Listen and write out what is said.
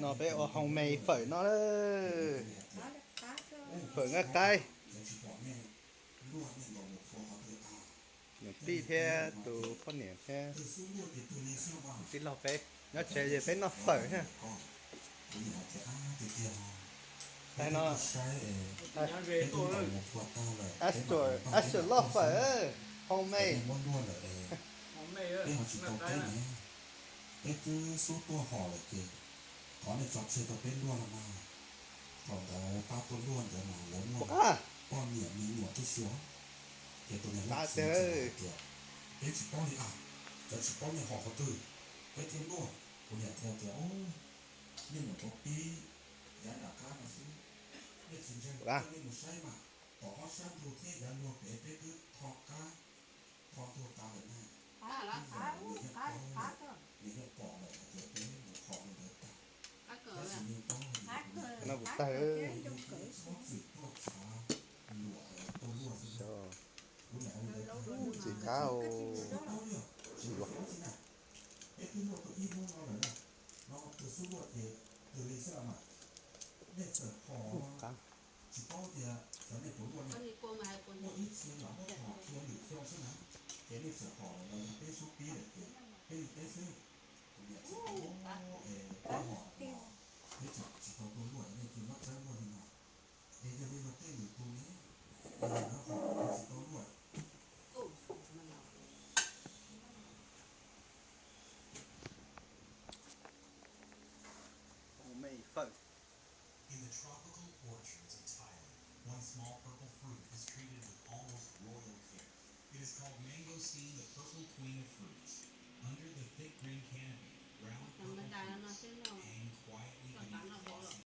No peb ua home made fawm no lawm. Fawm nqaij qaib. Niam tij thiab tus poj niam thiab tij laug peb nyob tsev ces peb noj fawm thiab. Tais no, Astro, Astro loj fawm, home made. Peb twb xub tuaj hom lawm ces thov nej tso tseg rau peb luaj los mas. Thaum ntawd pab tuaj luaj ntawd mas lawv muaj poj niam me nyuam tib si os. Ces tus niam loj txiv txawm hais tias, peb tsis paub li as, cov tsis paub nej hom qhov twg, peb thiaj luaj. Kuv niam thiaj tias, nej nyuam qhuav pib yav nram qab no xwb, nej tsis ntseeg nej mus saib mas tom ob sab ntug thiab yav luag pem peb twb tho qab tho ntuag tas lawm na. Nws yeej pom lawm hais tias peb mus hom li ntawd tag, tab sis yeej paub hais tias kuv niam txhob txwm tuaj txhav luam tuaj luaj xwb. Kuv niam hais li ntawd, tsis qab, tsis luag. Peb twb luaj tau ib hnub no lawm na, no tus xub luaj ces twg li xwb los mas, nej txawm hom, tsis paub tias cov nej puas luaj ne. Muaj ib txhia lam muab hom tua lwm xyoo xwb na, ces nej txawm hom lawm los yog peb xub pib lawm ces peb li peb xwb. Kuv niam txawm hais, peb hom los peb tseem tsis tau tuaj luaj, nej cia muab txeeb luaj li no. Es yog li no tej lwm tus ne, yog lawv hom lawv tsis tau luaj. Home made fawm. In the tropical orchards of Thailand, one small purple fruit is treated with almost royal care. It is called mangosteen, the purple queen of fruits. Under the thick green canopy, brown